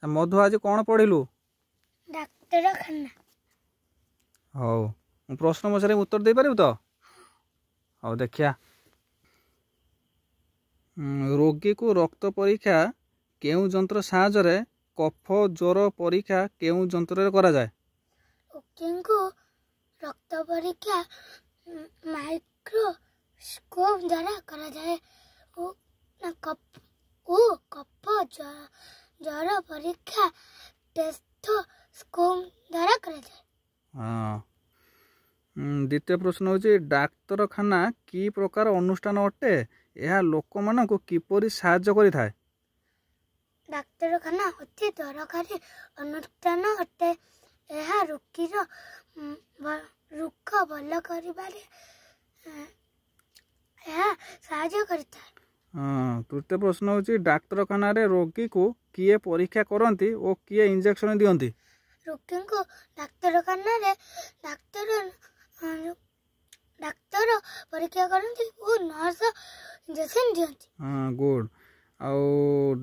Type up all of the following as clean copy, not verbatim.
ମଧୁ, ଆଜି କ'ଣ ପଢ଼ିଲୁ? ଡାକ୍ତରଖାନା। ହଉ, ମୁଁ ପ୍ରଶ୍ନ ପଚାରି ଉତ୍ତର ଦେଇପାରିବୁ ତ? ହଉ, ଦେଖିବା। ରୋଗୀକୁ ରକ୍ତ ପରୀକ୍ଷା କେଉଁ ଯନ୍ତ୍ର ସାହାଯ୍ୟରେ, କଫ ଜ୍ୱର ପରୀକ୍ଷା କେଉଁ ଯନ୍ତ୍ରରେ କରାଯାଏ? ରୋଗୀଙ୍କୁ ରକ୍ତ ପରୀକ୍ଷା ମାଇକ୍ରୋସ୍କୋପ ଦ୍ୱାରା କରାଯାଏ ଓ ନା ଓ କଫ ଜ୍ୱର ପରୀକ୍ଷା ଟେସ୍ଥୋସ୍କୋପ ଦ୍ୱାରା କରାଯାଏ। ହଁ। ଦ୍ୱିତୀୟ ପ୍ରଶ୍ନ ହେଉଛି, ଡାକ୍ତରଖାନା କି ପ୍ରକାର ଅନୁଷ୍ଠାନ ଅଟେ? ଏହା ଲୋକମାନଙ୍କୁ କିପରି ସାହାଯ୍ୟ କରିଥାଏ? ଡାକ୍ତରଖାନା ଅତି ଦରକାରୀ ଅନୁଷ୍ଠାନ ଅଟେ। ଏହା ରୋଗୀର ରୋଗ ଭଲ କରିବାରେ ଏହା ସାହାଯ୍ୟ କରିଥାଏ। ହଁ। ତୃତୀୟ ପ୍ରଶ୍ନ ହେଉଛି, ଡାକ୍ତରଖାନାରେ ରୋଗୀକୁ କିଏ ପରୀକ୍ଷା କରନ୍ତି ଓ କିଏ ଇଞ୍ଜେକ୍ସନ ଦିଅନ୍ତି? ରୋଗୀଙ୍କୁ ଡାକ୍ତରଖାନାରେ ଡାକ୍ତର ପରୀକ୍ଷା କରନ୍ତି ଓ ନର୍ସ ଇଞ୍ଜେକ୍ସନ ଦିଅନ୍ତି। ହଁ, ଗୁଡ୍। ଆଉ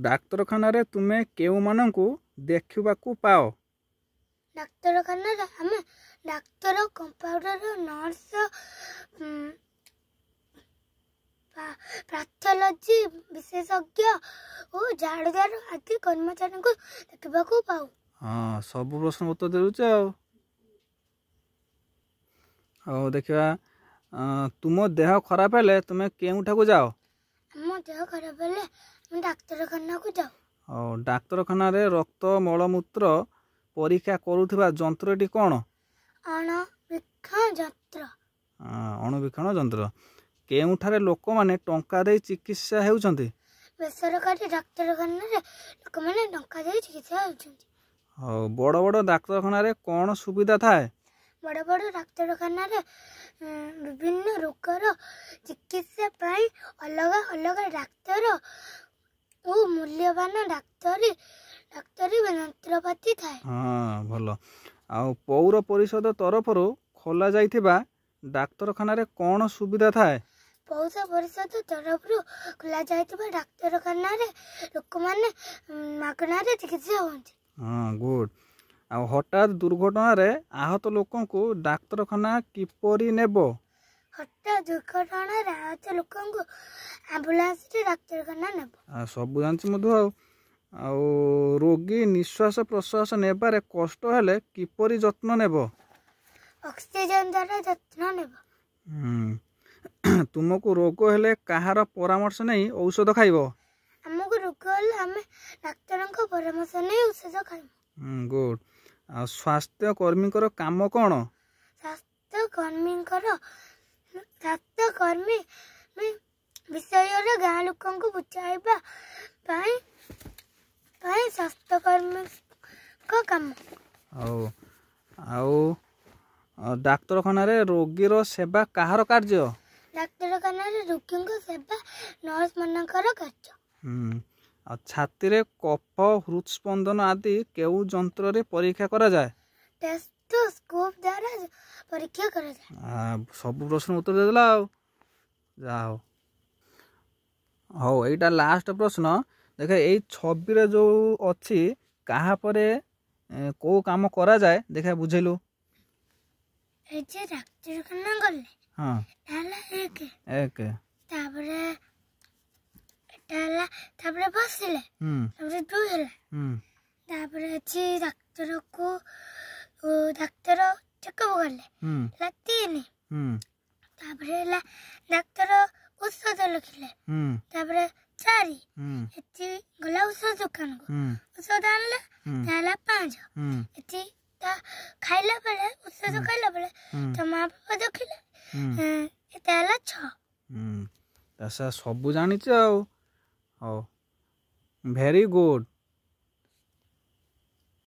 ଡାକ୍ତରଖାନାରେ ତୁମେ କେଉଁମାନଙ୍କୁ ଦେଖିବାକୁ ପାଅ? ଡାକ୍ତରଖାନାରେ ଆମେ ଡାକ୍ତର, କମ୍ପାଉଣ୍ଡର, ନର୍ସ, ପାଥୋଲୋଜି ବିଶେଷଜ୍ଞ ଓ ଝାଡ଼ୁଦାର ଆଦି କର୍ମଚାରୀଙ୍କୁ ଦେଖିବାକୁ ପାଉ। ହଁ, ସବୁ ପ୍ରଶ୍ନ ଉତ୍ତର ଦେଉଛି। ଆଉ ହଉ, ଦେଖିବା। ତୁମ ଦେହ ଖରାପ ହେଲେ ତୁମେ କେଉଁଠାକୁ ଯାଅ? ଆମ ଦେହ ଖରାପ ହେଲେ ଆମେ ଡାକ୍ତରଖାନାକୁ ଯାଉ। ହଉ, ଡାକ୍ତରଖାନାରେ ରକ୍ତ, ମଳମୂତ୍ର ପରୀକ୍ଷା କରୁଥିବା ଯନ୍ତ୍ରଟି କ'ଣ? ଅଣୁବୀକ୍ଷଣ ଯନ୍ତ୍ର। ଅଣୁବୀକ୍ଷଣ ଯନ୍ତ୍ର। କେଉଁଠାରେ ଲୋକମାନେ ଟଙ୍କା ଦେଇ ଚିକିତ୍ସା ହେଉଛନ୍ତି? ବେସରକାରୀ ଡାକ୍ତରଖାନାରେ ଲୋକମାନେ ଟଙ୍କା ଦେଇ ଚିକିତ୍ସା ହେଉଛନ୍ତି। ହଉ, ବଡ଼ ବଡ଼ ଡାକ୍ତରଖାନାରେ କ'ଣ ସୁବିଧା ଥାଏ? ବଡ଼ ବଡ଼ ଡାକ୍ତରଖାନାରେ ବିଭିନ୍ନ ରୋଗର ଚିକିତ୍ସା ପାଇଁ ଅଲଗା ଅଲଗା ଡାକ୍ତର ଓ ମୂଲ୍ୟବାନ ଡାକ୍ତରୀ ଯନ୍ତ୍ରପାତି ଥାଏ। ହଁ, ଭଲ। ଆଉ ପୌର ପରିଷଦ ତରଫରୁ ଖୋଲା ଯାଇଥିବା ଡାକ୍ତରଖାନାରେ କ'ଣ ସୁବିଧା ଥାଏ? ପୌର ପରିଷଦ ତରଫରୁ ଖୋଲା ଯାଇଥିବା ଡାକ୍ତରଖାନାରେ ଲୋକମାନେ ମାଗଣାରେ ଚିକିତ୍ସା ହୁଅନ୍ତି। ହଁ, ଗୁଡ୍। ଆଉ ହଠାତ୍ ଦୁର୍ଘଟଣାରେ ଆହତ ଲୋକଙ୍କୁ ଡାକ୍ତରଖାନା କିପରି ନେବ? ହଠାତ୍ ଦୁର୍ଘଟଣାରେ ଆହତ ଲୋକଙ୍କୁ ଆମ୍ବୁଲାନ୍ସରେ ଡାକ୍ତରଖାନା ନେବ। ସବୁ ଜାଣିଛି ମଧୁ। ଆଉ ରୋଗୀ ନିଶ୍ୱାସ ପ୍ରଶ୍ୱାସ ନେବାରେ କଷ୍ଟ ହେଲେ କିପରି ଯତ୍ନ ନେବ? ଅକ୍ସିଜେନ ଦ୍ୱାରା ଯତ୍ନ ନେବ। ତୁମକୁ ରୋଗ ହେଲେ କାହାର ପରାମର୍ଶ ନେଇ ଔଷଧ ଖାଇବ? ଆମକୁ ରୋଗ ହେଲେ ଆମେ ଡାକ୍ତରଙ୍କ ପରାମର୍ଶ ନେଇ ଔଷଧ ଖାଇବୁ। ଗୁଡ୍। ଆଉ ସ୍ୱାସ୍ଥ୍ୟ କର୍ମୀଙ୍କର କାମ କ'ଣ? ସ୍ୱାସ୍ଥ୍ୟକର୍ମୀ ବିଷୟରେ ଗାଁ ଲୋକଙ୍କୁ ବୁଝାଇବା ପାଇଁ ସ୍ୱାସ୍ଥ୍ୟକର୍ମୀଙ୍କ କାମ। ହଉ, ଆଉ ଡାକ୍ତରଖାନାରେ ରୋଗୀର ସେବା କାହାର କାର୍ଯ୍ୟ? ଡାକ୍ତରଖାନାରେ ରୋଗୀଙ୍କ ସେବା ନର୍ସ ମାନଙ୍କର କାର୍ଯ୍ୟ। ଆଉ ଛାତିରେ କଫ, ହୃଦସ୍ପନ୍ଦନ ଆଦି କେଉଁ ଯନ୍ତ୍ରରେ ପରୀକ୍ଷା କରାଯାଏ? ଟେସ୍ଥୋସ୍କୋପ ଦ୍ୱାରା ପରୀକ୍ଷା କରାଯାଏ। ସବୁ ପ୍ରଶ୍ନ ଉତ୍ତର ଦେଇଦେଲା ଆଉ, ଯାହା ହଉ। ହଉ, ଏଇଟା ଲାଷ୍ଟ ପ୍ରଶ୍ନ। ଦେଖ, ଏଇ ଛବିରେ ଯୋଉ ଅଛି, କାହା ପରେ କୋଉ କାମ କରାଯାଏ, ଦେଖିବା ବୁଝେଇଲୁ। ଏଇ ଯେ ଡାକ୍ତରଖାନା ଗଲେ, ହେଲା 1। 1। ତାପରେ ଏଟା ହେଲା, ତାପରେ ବସିଲେ, ତାପରେ 2 ହେଲା। ତାପରେ ଅଛି ଡାକ୍ତରକୁ ଡାକ୍ତର ଚେକଅପ୍ କଲେ, ହେଲା 3। ତାପରେ ହେଲା ଡାକ୍ତର ଔଷଧ ଲେଖିଲେ, ତାପରେ 4। ଏଠି ଗଲା ଔଷଧ ଦୋକାନକୁ, ଔଷଧ ଆଣିଲେ, ତା ହେଲା 5। ଏଠି ତା ଖାଇଲା ବେଳେ, ଔଷଧ ଖାଇଲା ବେଳେ ତା ମା ବାପା ଦେଖିଲେ, ଏଟା ହେଲା 6। ସବୁ ଜାଣିଛି ଆଉ। ହଉ, ଭେରି ଗୁଡ୍।